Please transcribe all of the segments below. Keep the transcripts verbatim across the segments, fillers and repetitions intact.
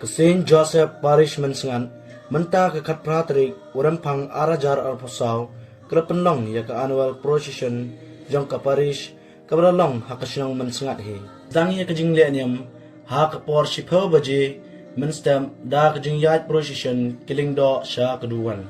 Saint Joseph Parish Mynsngat, mynta ka khatphra tarik u Rymphang ar hajar arphew saw, ka la pynlong ïa ka annual procession jong ka parish, kaba la long ha ka shnong Mynsngat hi. Tang ïa ka jingleh niam ha ka por shiphew baje mynstep da ka jingïaid procession ki lyngdoh sha ka duwan.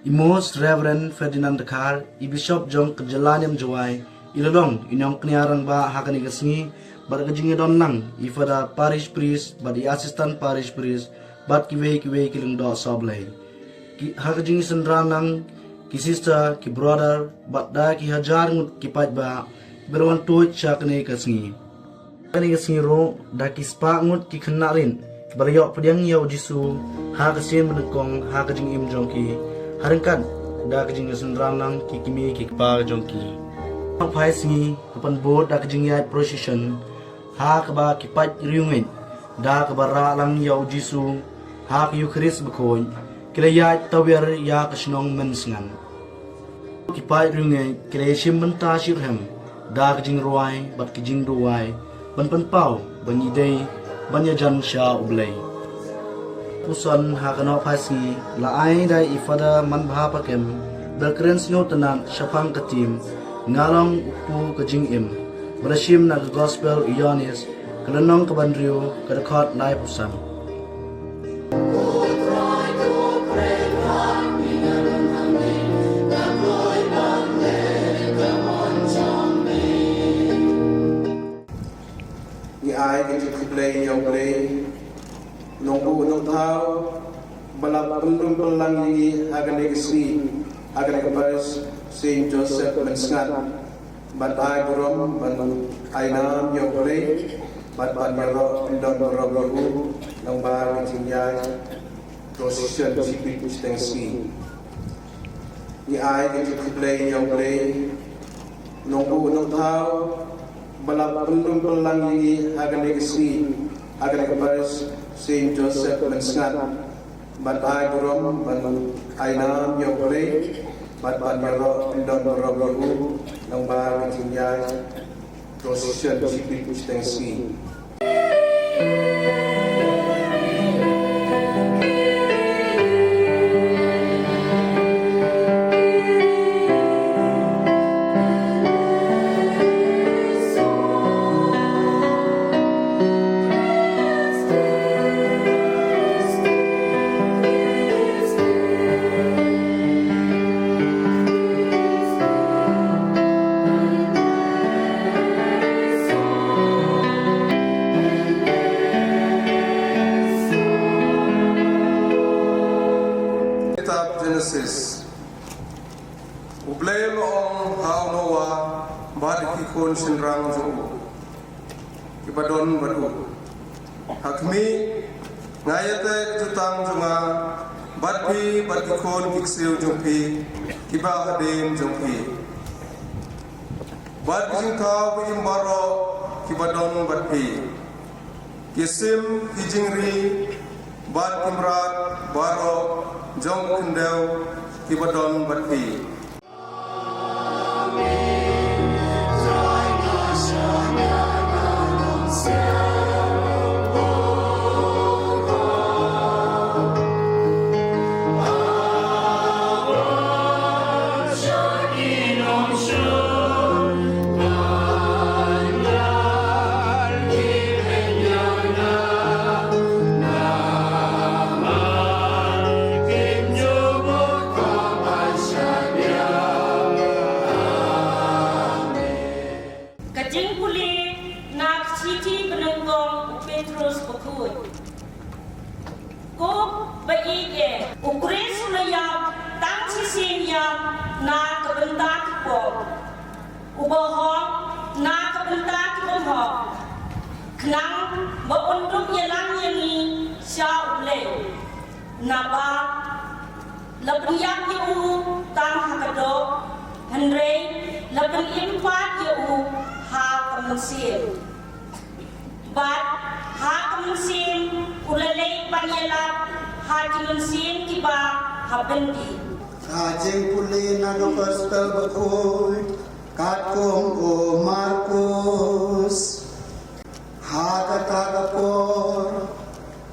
I Most Reverend Ferdinand Dkhar, i Bishop jong ka jylla niam Jowai, i la long i nongkñia rangbah ha kane ka sngi, bad ka jingïadon lang i Father Parish Priest bad i Assistant Parish Priest bad kiwei kiwei ki lyngdoh sohblei. Ki, ha ka jingsynran lang ki sister, ki brother bad da ki hajar ngut ki paidbah ba la wan tuid sha kane ka sngi. Kane ka sngi ruh da ki spah ngut ki khynnah rit ba la ïoh pdiang ïa u Jisu ha ka sien ba nyngkong ha ka jingim jong ki, ha ryngkat da ka jingsynran lang ki kmie ki kpa jong ki. Phai sngi ka pynbud da ka jingïaid procession ha kaba ki paid riewngeit da kaba rah lang ïa u Jisu ha ka Eukharist bakhuid, ki la ïaid tawiar ïa ka shnong Mynsngat. Ki paid riewngeit ki la ïashim bynta shitrhem da ka jingrwai bad ka jingduwai ban pynpaw ba ngi dei ban ïajan sha U Blei. Puson ha ka nohphai sngi la ai da i Father Manbha Pakem, ba la kren sngewtynnat shaphang ka theme Nga Long U Kpu Ka Jingim, ba la shim na ka Gospel u Ïoannis, ka lynnong kaba hynriew, ka dkhot laiphew san. Ngi ai ka jingkhublei ïa U Blei, Nongbuh Nongthaw, ba la pynlum pynlang ïa ngi ha kane ka sngi, ha kane ka parish Saint Joseph Mynsngat. Ban ai burom, ban ai nam ïa U Blei, bad ban ïaroh kyndon burom ïa u, lyngba ka jingïaid procession shiphew shiteng sngi. Ngi ai ka jingkhublei ïa U Blei, Nongbuh Nongthaw, ba la pynlum pynlang ïa ngi ha kane ka sngi, ha kane ka parish Saint Joseph Mynsngat. Ban ai burom, ban ai nam ïa U Blei, bad ban ïaroh kyndon burom ïa u, lyngba ka jingïaid procession shiphew shiteng sngi. Kitab Genesis. U Blei u la ong ha u Noah bad ki khun shynrang jong u, kiba don bad u, Ha khmih, nga ïateh ka jutang jong nga bad phi bad ki khun ki ksiew jong phi kiba hadien jong phi, bad ki jingthaw ba im baroh kiba don bad phi, ki sim, ki jingri, bad ki mrad baroh jong ka khyndew kiba don bad phi. Ka jingpule na ka shithi banyngkong u Petros bakhuid. Ko ba ïeit, u Khrist u la ïap tang shisien ïap na ka bynta ki pop, uba hok na ka bynta ki bymhok, khnang ba un dup ïalam ïa ngi sha U Blei. Naba la pynïap ïa u tang ha ka doh, hynrei la pynim pat ïa u ha ka mynsiem. Bad ha ka mynsiem u la leit ban ïalap ha ki mynsiem kiba ha byndi. Ka jingpule na ka Gospel bakhuid katkum u Markus. Ha kata ka por,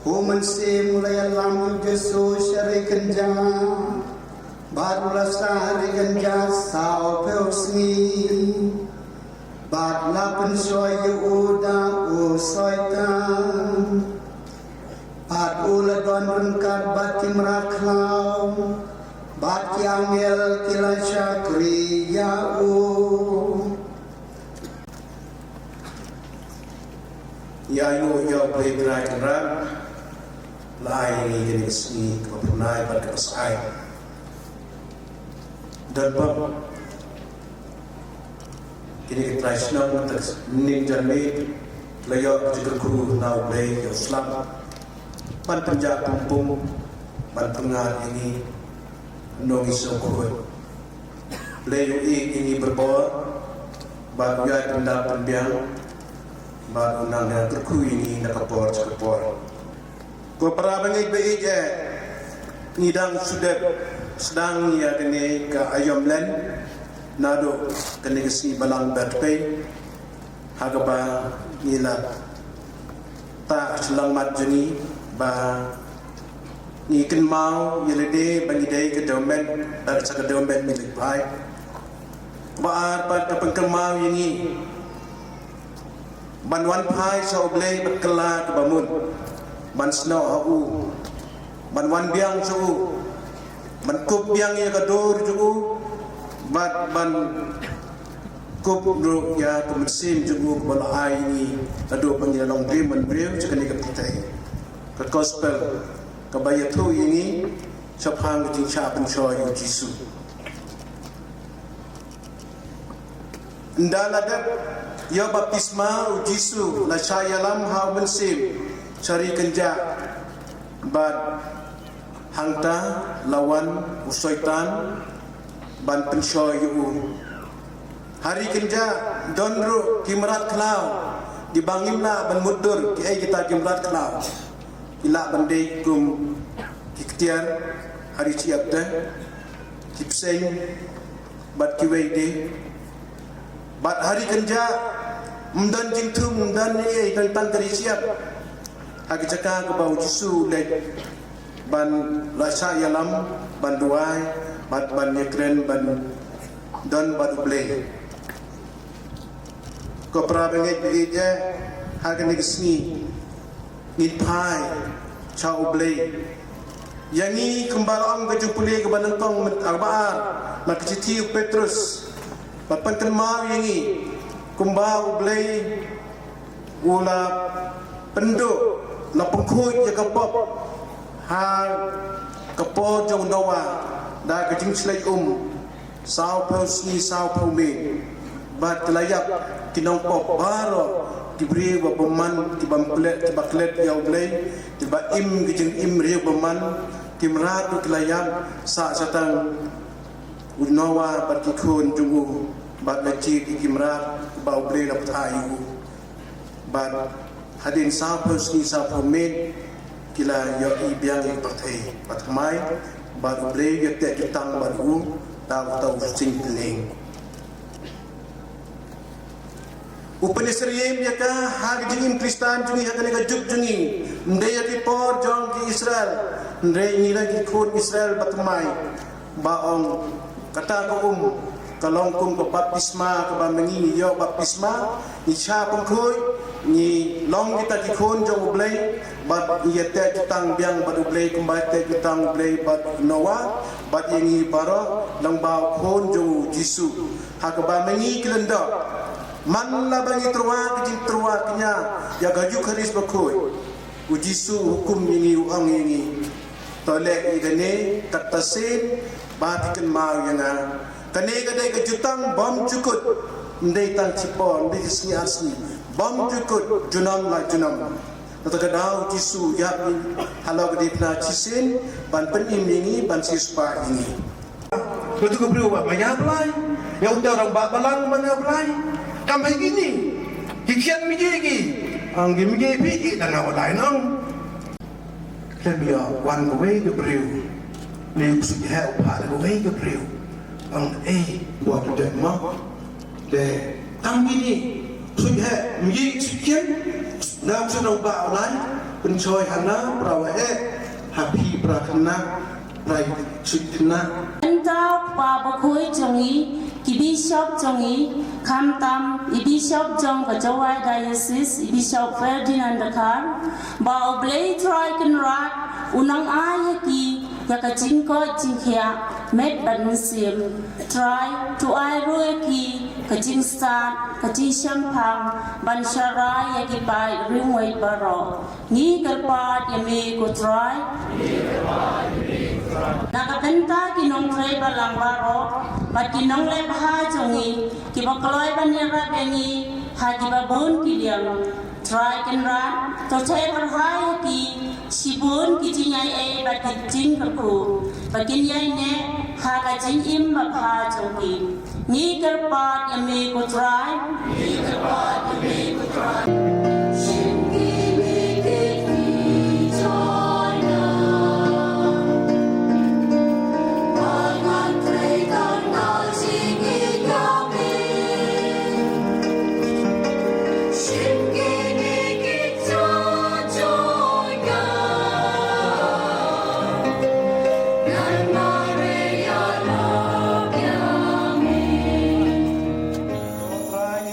U Mynsiem u la ïalam ïa u Jisu sha ri kynja, bad u la sah ha ri kynja saw phew sngi. Bad la pynshoi ïa u da u Soitan. Bad u la don ryngkat bad ki mrad khlaw, bad ki angel ki la shakri ïa u. Ïa u, ïa u Blei Trai Kynrad, la ai ïa ngi kane ka sngi kaba phyrnai bad kaba shai. Don bok kine ki trai shnong, mynta mynnin janmiet la ïoh ka jingkyrkhu na u Blei ïa u slap ban pynjah pynpung, ban pynngat ïa ngi, nongïalam khuid. Blei u ïeit ïa ngi barabor, bad u ïai pyndap pynbiang, bad u nang ïa kyrkhu ïa ngi na ka por sha ka por. Ko para bangeit ba ïeit eh, ngi dang shu dep sdang ïa kane ka aïom len naduh kane ka sngi Balang Bathpei, ha kaba ngi la tah shyllangmat jong ngi ba ngi kynmaw ïa lade ba ngi dei ka dewmet, da ka sa ka dewmet ngi leit phai. Ba ar pat ka pynkynmaw ïa ngi ban wan phai sha u Blei bad kylla kaba mut, ban snoh ha u, ban wan biang sha u, ban kup biang ïa ka dur jong u, bad ban kup ruh ïa ka mynsiem jong u kaba la ai ïa ngi naduh ba ngi la long briew man briew sha kane ka pyrthei. Ka gospel kaba ïathuh ïa ngi shaphang ka jingshah pynshoi u Jisu. Ynda la dep ïoh baptisma u Jisu la shah ïalam ha u Mynsiem sha ri kynja, bad hangta la wan u Soitan ban pynshoi ïa u. Ha ri kynja don ruh ki mrad khlaw, kiba ngim lah ban mutdur kiei kita ki mrad khlaw. Ki lah ban dei kum ki ktien ha ri shyiap te, ki bseiñ, bad kiwei de. Bad ha ri kynja ym don jingthung, ym don ei ei, tang tang ka ri shyiap. Ha ka jaka kaba u Jisu u leit ban la shah ïalam, ban duwai, bad ban ïakren, ban don bad u Blei. Ko para bangeit ba ïeit eh, ha kane ka sngi ngin phai sha u Blei. Ïa ngi kumba la ong ka jingpule kaba nyngkong mynta, kaba ar na ka shithi u Petrus, ba pynkynmaw ïa ngi kumba u Blei u la pynduh, la pynkhuid ïa ka pop ha ka por jong u Noah da ka jingshlei um. Saw phew sngi saw phew miet. Bad ki la ïap ki nongpop baroh, ki briew ba bymman, ki bym klet, ki ba klet ïa u Blei, ki ba im ki jingim briew bymman, ki mrad ruh ki la ïap, sah sha tang u Noah bad ki khun jong u, bad la jied ïa ki mrad ba u Blei la pynthah ïa u. Bad hadien saw phew sngi saw phew miet ki la ïohi biang ïa ka pyrthei ba thymmai, bad u Blei u ïateh jutang bad u da uta u sing tyneng. U pynsyriem ïa ka ha ka jingim Khristan jong ngi ha kane ka juk jong ngi. Ym dei ïa ki por jong ki Israel, hynrei ngi la ki khun Israel ba thymmai. Ba ong kata ka um ka long kum ka baptisma, kaba ma ngi ngi ïoh baptisma, ngi shah pynkhuid, ngi long kita ki khun jong u Blei, bad ngi ïateh jutang biang bad u Blei kumba ïateh jutang u Blei bad Noah, bad ïa ngi baroh lyngba u khun jong u Jisu. Ha kaba ma ngi ki lyngdoh, man la ba ngi tyrwa ka jingtyrwa kñia ïa ka Eukharist bakhuid, u Jisu u hukum ïa ngi, u ong ïa ngi, to leh ïa kane katta sien ba phi kynmaw ïa nga. Kane ka dei ka jutang bymjukut, ym dei tang shi por, ym dei shi sngi ar sngi, bymjukut, junom la junom. Kata ka daw u Jisu u ïap halor ka diengphna shisien ban pynim ïa ngi, ban siewspah ïa ngi. Katu ka briew ba maya Blai, ïa uta u rangbah balang maya Blai. Kam hei kine ki khian mih ki, ang ki mih phi ki dang nga Blai nong. Khlem ïa wan kawei ka briew, ne u ksuid heh u phah da kawei ka briew. Ang ei, wa ka dei ma. Te tang kine, ksuid heh mih, ksuid khian, na u ksuid rangbah Blai. Pynshoi hana pra waheh, ha phi pra khynnah, pra shuh khynnah. Mynta u Kpa Bakhuid jong ngi, ki bishop jong ngi, khamtam i bishop jong ka Jowai Diocese, i Bishop Ferdinand Dkhar, ba U Blei Trai Kynrad un nang ai ha ki ïa ka jingkoit jingkhiah met bad mynsiem. Trai, to ai ruh ïa ki ka jingstad, ka jingshemphang ban sharai ïa ki paid riewngeit baroh. Ngi kyrpad ïa me ko Trai. Na ka bynta ki nongtrei balang baroh bad ki nongleh bha jong ngi kiba kloi ban ïarap ïa ngi ha kiba bun ki liang. Trai Kynrad, to theh pyrhai ha ki shibun ki jingïaineh bad ki jingkyrkhu ba kin ïaineh ha ka jingim babha jong ki. Ngi kyrpad ïa me ko Trai. Trai, ngi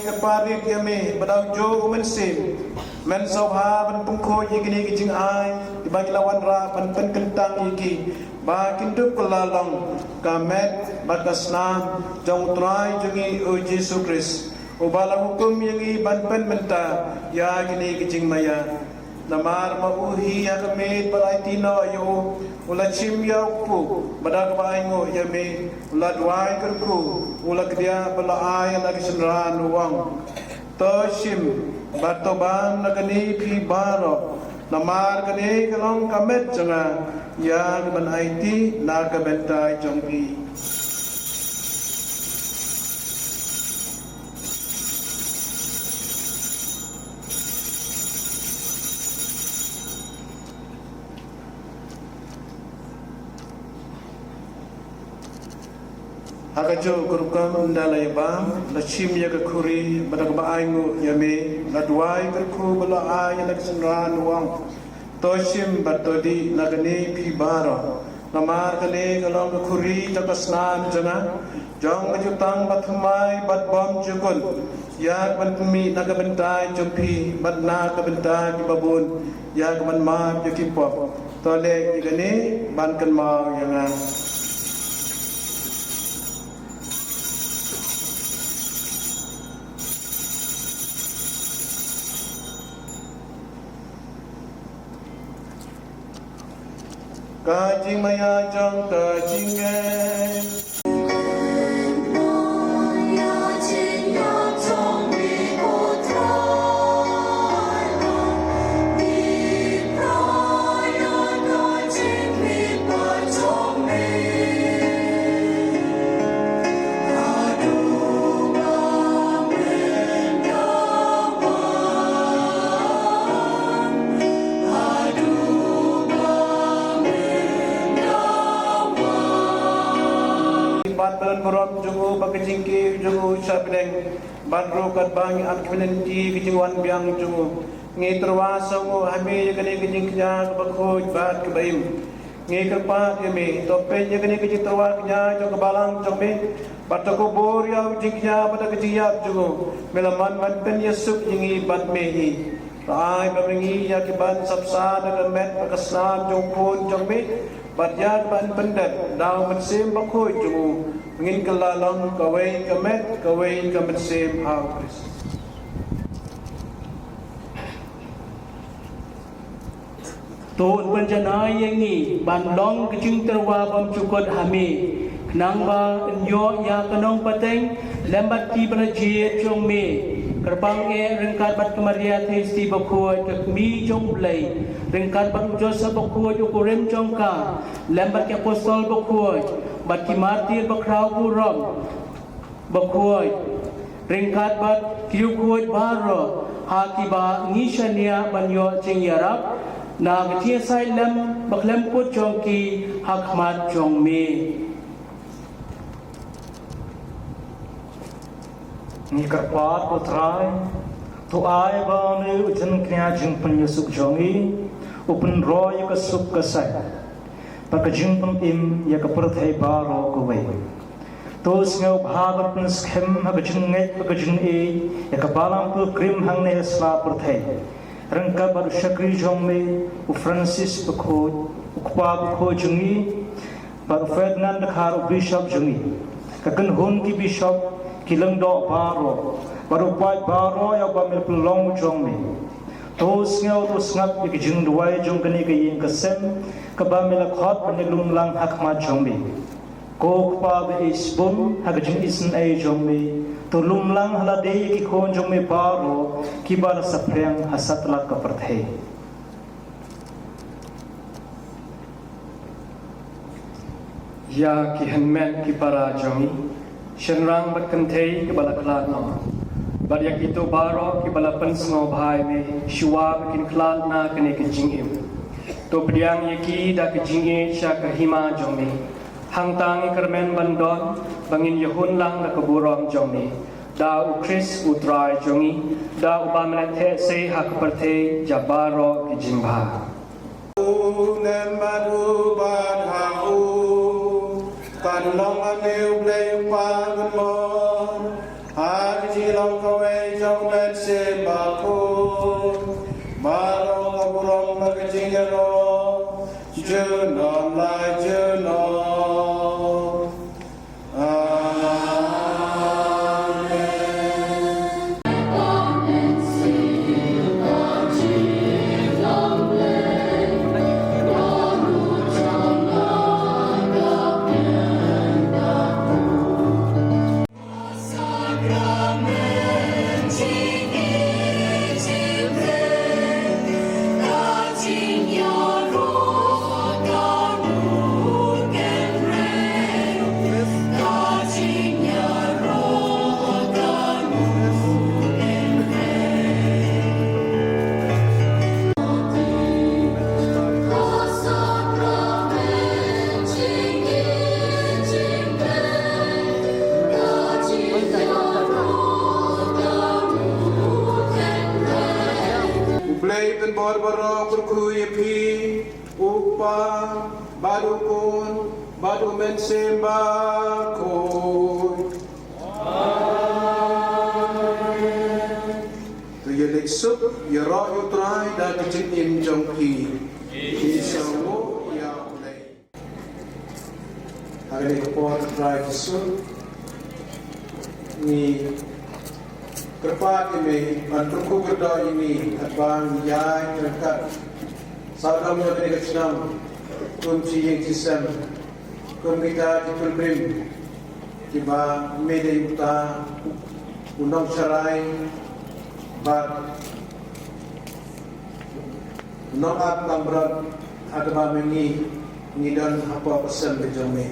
kyrpad ïa me, ba da u juh u Mynsiem men sngewbha ban pynkhuid ïa kine ki jingai kiba ngi la wanrah ban pynkyntang ïa ki, ba kin dup kylla long ka met bad ka snam jong u Trai jong ngi u Jisu Khrist, uba la hukum ïa ngi ban pynmynta ïa kine ki jingmaïa. Namar ma u hi ha ka miet ba la aiti noh ïa u, u la shim ïa u kpu, bad da kaba ainguh ïa me, u la duwai kyrkhu, u la kdiah bad la ai ïa la ki synran, u ong: To shim bad to bam na kane phi baroh, namar kane ka long ka met jong nga, ïa kaban aiti na ka bynta jong phi. Ha kajuh ka rukom ynda la ïa bam, la shim ïa ka khuri, bad da kaba ainguh ïa me, la duwai kyrkhu bad la ai ïa la ki synran, u ong: To shim bad to dih na kane phi baroh, namar kane ka long ka khuri jong ka snam jong nga, jong ka jutang bathymmai bad bymjukut, ïa kaban pynmih na ka bynta jong phi bad na ka bynta kiba bun, ïa kaban map ïa ki pop. To leh ïa kane ban kynmaw ïa nga. Ka jingmaïa jong ka jingngeit. Ban ban burom jong u bad ka jingkiew jong u sha bneng, bad ruh katba ngi act kmen ki ka jingwan biang jong u, ngi tyrwa sha u ha me ïa kane ka jingkñia kaba khuid bad kaba im. Ngi kyrpad ïa me, to peit ïa kane ka jingtyrwa kñia jong ka balang jong me, bad to kubur ïa u jingkñia bad ka jingïap jong u. Me la man ban pynïasuk ïa ngi bad me hi. To ai ba ma ngi ïa ki ban sap sah da ka met bad ka snam jong u Khun jong me, bad ïa ki ban pyndep da u Mynsiem Bakhuid jong u, ngin kylla long kawei ka met kawei ka mynsiem ha u Khrist. To un pynjanai ïa ngi ban long ka jingtyrwa bymjukut ha me, khnang ba yn ïoh ïa ka nongpateng lem bad ki ba la jied jong me, kyrpang eh ryngkat bad ka Maria Theisotti bakhuid, ka Kmie jong u Blei, ryngkat bad u Joseph bakhuid u kurim jong ka, lem bad ki apostol bakhuid bad ki martir bakhraw burom bakhuid, ryngkat bad ki riewkhuid baroh ha kiba ngi shaniah ban ïoh jingïarap na ka jingïasaid lem bakhlem kut jong ki ha khmat jong me. Ngi kyrpad, ko Trai, to ai ba une u jingkñia jingpynïasuk jong ngi U pynroi ïa ka suk ka saiñ bad ka jingpynim ïa ka pyrthei baroh kawei. To sngewbha ban pynskhem ha ka jingngeit bad ka jingïeit ïa ka Balang Pilgrim hangne ha sla pyrthei, ryngkat bad u shakri jong me u Francis Bakhuid, u kpa bakhuid jong ngi, bad u Ferdinand Dkhar u bishop jong ngi, ka kynhun ki bishop, ki lyngdoh baroh, bad u paid baroh ïa uba me la pynlong u jong me. To sngew to sngap ïa ki jingduwai jong kane ka ïing ka sem kaba me la khot ban ïalum lang ha khmat jong me. Ko Kpa ba ïeit shibun, ha ka jingisynei jong me to lum lang ha lade ïa ki khun jong me baroh kiba la saphriang ha satlak ka pyrthei. Ïa ki hynmen ki para jong ngi, shynrang bad kynthei kiba la khlad noh, bad ïa kito baroh kiba la pynsngewbha ïa me shuwa ba kin khlad na kane ka jingim. To pdiang ïa ki da ka jingïeit sha ka hima jong me. Hangta ngi kyrmen ban don ba ngin ïahun lang da ka burom jong me, da u Khrist u Trai jong ngi, da uba me la theh sei ha ka pyrthei jong baroh ki jingbha. U nym bad u bad ha u kan long ane U Blei u Kpa Gunmor, ha ka jinglong kawei jong U Mynsiem Bakhuid, baroh ka burom bad ka jingïaroh junom la junom. Amen. U Blei u donbor baroh u kyrkhu ïa phi, u Kpa, bad u Khun, bad u Mynsiem Bakhuid. Amen. To ïaleit suk, ïaroh ïa u Trai da ka jingim jong phi. Phi sngewbha ïa U Blei. Ha kane ka por, Trai Jisu, ngi kyrpad ïa me ban kyrkhu kyrdoh ïa ngi, katba ngi ïaid ryngkat sawdong ïa kane ka shnong kum ki ïing ki sem, kum kita ki pilgrim kiba me dei uta u nongsharai bad nongap langbrot ha kaba me ngi, ngi don hapoh ka sem ka jong me.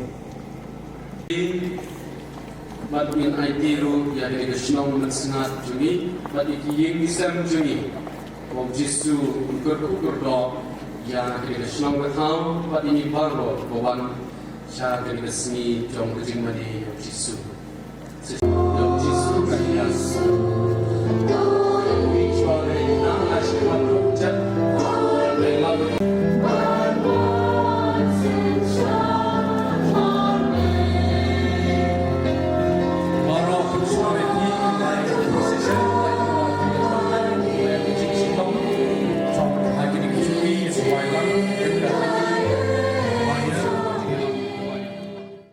Bad ngin aiti ruh ïa kane ka shnong mynsngat jong ngi bad ïa ki ïing ki sem jong ngi. Ko Jisu, un kyrkhu kyrdoh ïa kane ka shnong ka thaw bad ïa ngi baroh ba wan sha kane ka sngi jong ka jingmane ïa u Jisu.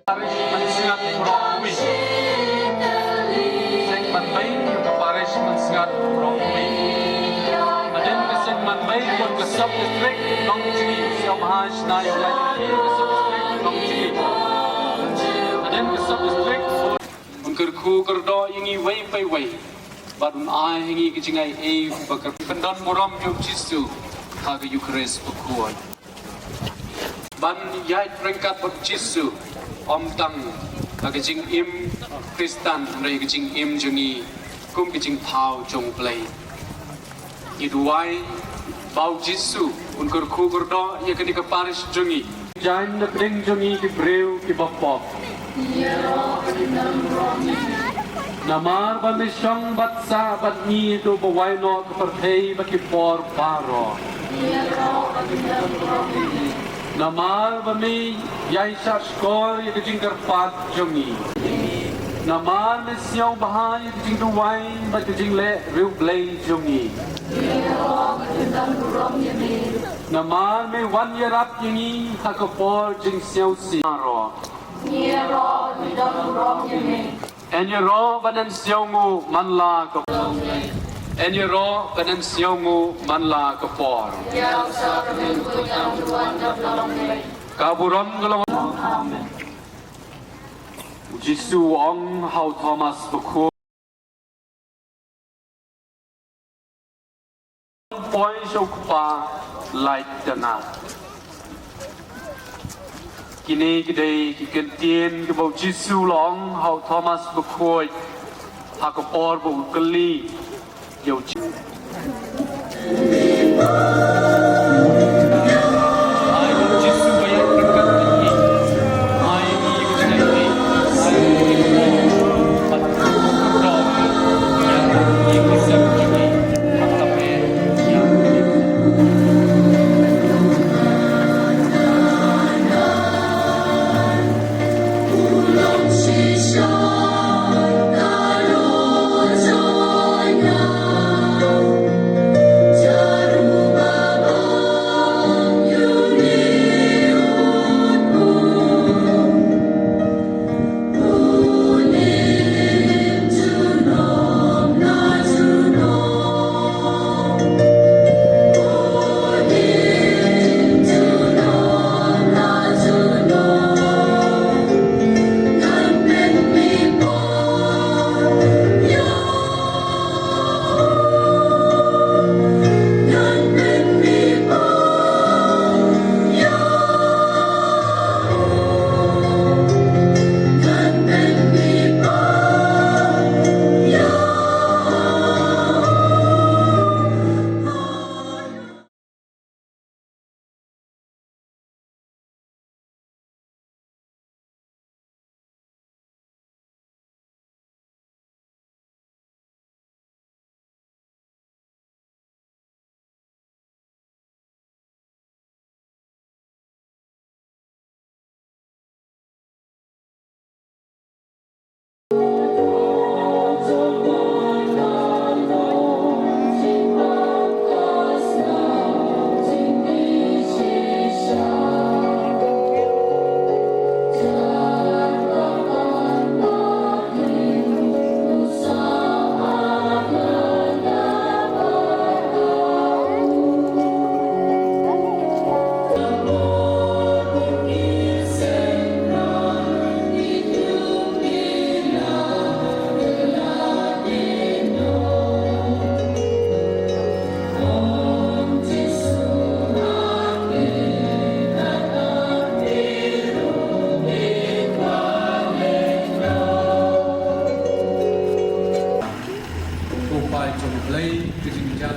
Parish Mynsngat Mawryngkneng. Seng ban bei ïa ka Parish Mynsngat Mawryngkneng. Hadien ka seng ban bei, ka sub district Nongjngi, sngewbha shna ïa ka sub district Nongjngi. Hadien ka sub district. Un kyrkhu kyrdoh ïa ngi wei pa wei bad un ai ha ngi ka jingai ei ba ka pyndon burom ïa u Jisu ha ka Eukharist bakhuid. Ban ïaid ryngkat bad Jisu, ym tang ha ka jingim Khristan, hynrei ka jingim jong ngi kum ka jingthaw jong U Blei. Ngi duwai ba u Jisu un kyrkhu kyrdoh ïa kane ka parish jong ngi. Jaiñ na pdeng jong ngi ki briew kiba pop. Namar ba me shong bad sah bad ngi haduh ba wai noh ka pyrthei bad ki por baroh. Namar ba me ïai shahshkor ïa ka jingkyrpad jong ngi. Namar me sngew bha ïa ka jingduwai bad ka jingleh riewblei jong ngi. Namar me wan ïarap ïa ngi ha ka por jingsngewsih. Ngi ïaroh ban don burom ïa me. Yn ïaroh ban ym sngewnguh man la ka por. Yn ïaroh ban ym sngewnguh man la ka por. Ïa u Kpa, ka burom ka long. Amen. U Jisu u ong ha u Thomas Bakhuid, poi sha u Kpa lait da nga. Kine ki dei ki kyntien kiba u Jisu u la ong ha u Thomas Bakhuid ha ka por ba u kylli ïa u Jisu. Ko Pa jong U Blei ka jingjynjar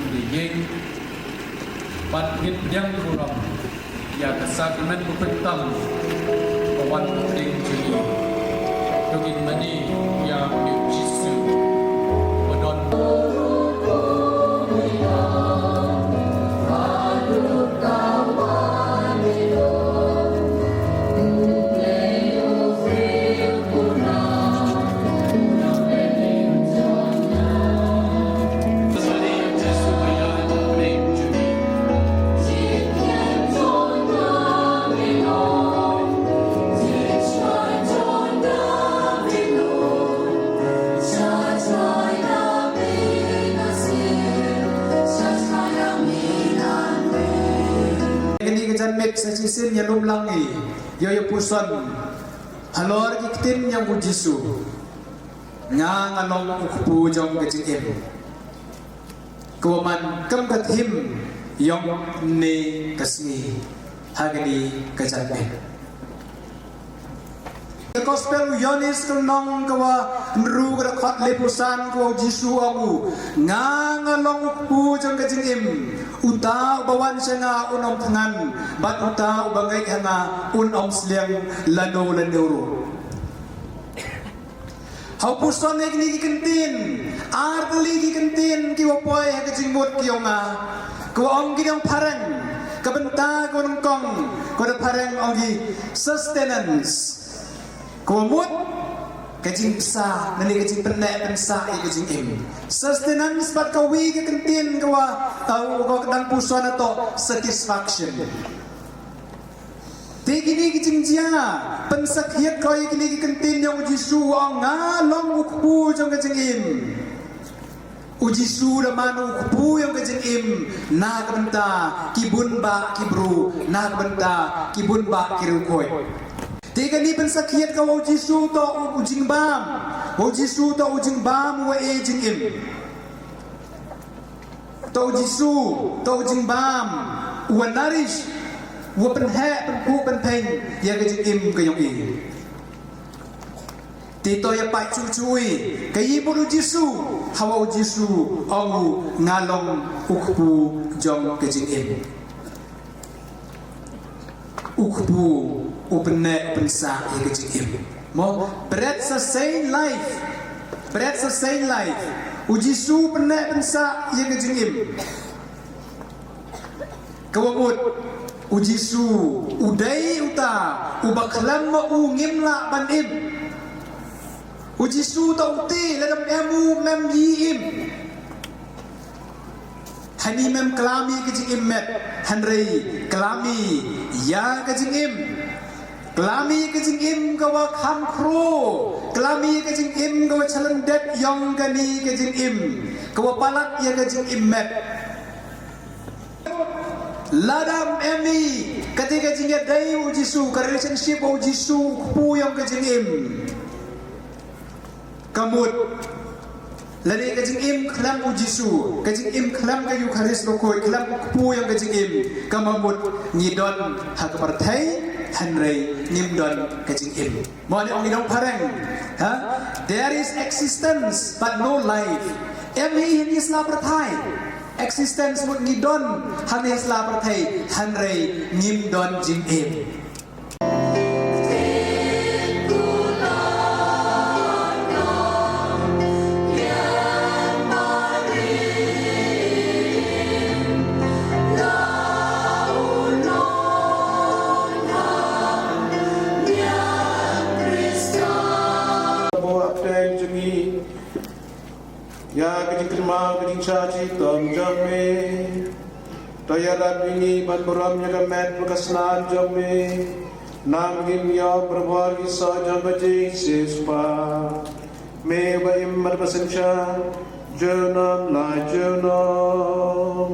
u dei ïing, bad ngin pdiang burom ïa ka sakramen ba pyntam ba wan pdeng jong ngi. To ngin mane ïa u Jisu ba don. Kane ka janmiet sa shisien ïalum lang ïa u, ïa u ïapuson halor ki ktien jong u Jisu. Nga nga long u kpu jong ka jingim. Ka wa man kam ka thim jong ne ka sngi ha kane ka janmiet. Ka Gospel u Ïoannis ka lynnong ka wa hynriew ka dkhot laiphew san ka wa u Jisu u ong u, nga nga long u kpu jong ka jingim. Uta uba wan sha nga un ym thngan, bad uta uba ngeit ha nga un ym sliang lano lano ruh. Hau puson ïa kine ki kyntien, ar tylli ki kyntien ki wa poi ha ka jingmut ki yong nga. Ka wa ong ki dang phareng, ka bynta ka wa nyngkong, ka wa da phareng ong ki sustenance. Ka wa mut, ka jingpynsah, nane ka jingpynneh pynsah ïa ka jingim. Sustenance bad ka wi ka kyntien ka wa, uh, ka wa dang puson ato satisfaction. Te kine ki jingjia, pynsakhiat ko ïa kine ki kyntien yong u Jisu, ong nga long u kpu jong ka jingim. U Jisu da man u kpu yong ka jingim, na ka bynta ki bun ba ki bru, na ka bynta ki bun ba ki riewkhuid. Te kane pynsakhiat ko wa u Jisu to u jingbam, wa u Jisu to u jingbam wa e jingim. To u Jisu, to u jingbam, u wa nourish, u wa pynheh, pynkup, pynpeng, ïa ka jingim ka yong i. Te to ïa pat chu chu i, ka i mut u Jisu, hawa u Jisu, ong u nga long u kpu jong ka jingim. U kpu, u pynneh pynsah ïa ka jingim. Mo, bret sa same life. Bret sa same life. U Jisu pynneh pynsah ïa ka jingim. Ka wa mut, u Jisu, u dei uta, u ba khlem ma u ngim lah ban im. U Jisu ta u te, lada em u mem yi im. Hani mem klam ïa ka jingim met, hynrei klam ïa ka jingim. Klam ïa ka jingim ka wa kham khro, klam ïa ka jingim ka wa chalan det yong kane ka jingim, ka wa palat ïa ka jingim met. Lada em i, kata ka jingïadei u Jisu, ka relationship u Jisu, u kpu yong ka jingim. Ka mut. Lane ka jingim khlem u Jisu, ka jingim khlem ka Eukharist Bakhuid, khlem u kpu yong ka jingim, ka mut ngi don ha ka pyrthei, hynrei ngim don ka jingim. Mo ne ong ngi dang phareng, ha? There is existence, but no life. Em hi hynne sla pyrthei. Existence mut ngi don, hynne sla pyrthei, hynrei ngim don jingim. Ïa ka jingkynmaw ka jingshah shitom jong me. To ïarap ïa ngi ban burom ïa ka met bad ka snam jong me. Naba ngin ïoh pyrshah ïa ki soh jong ka jingsiewspah. Me ba im bad ba synshar junom la junom.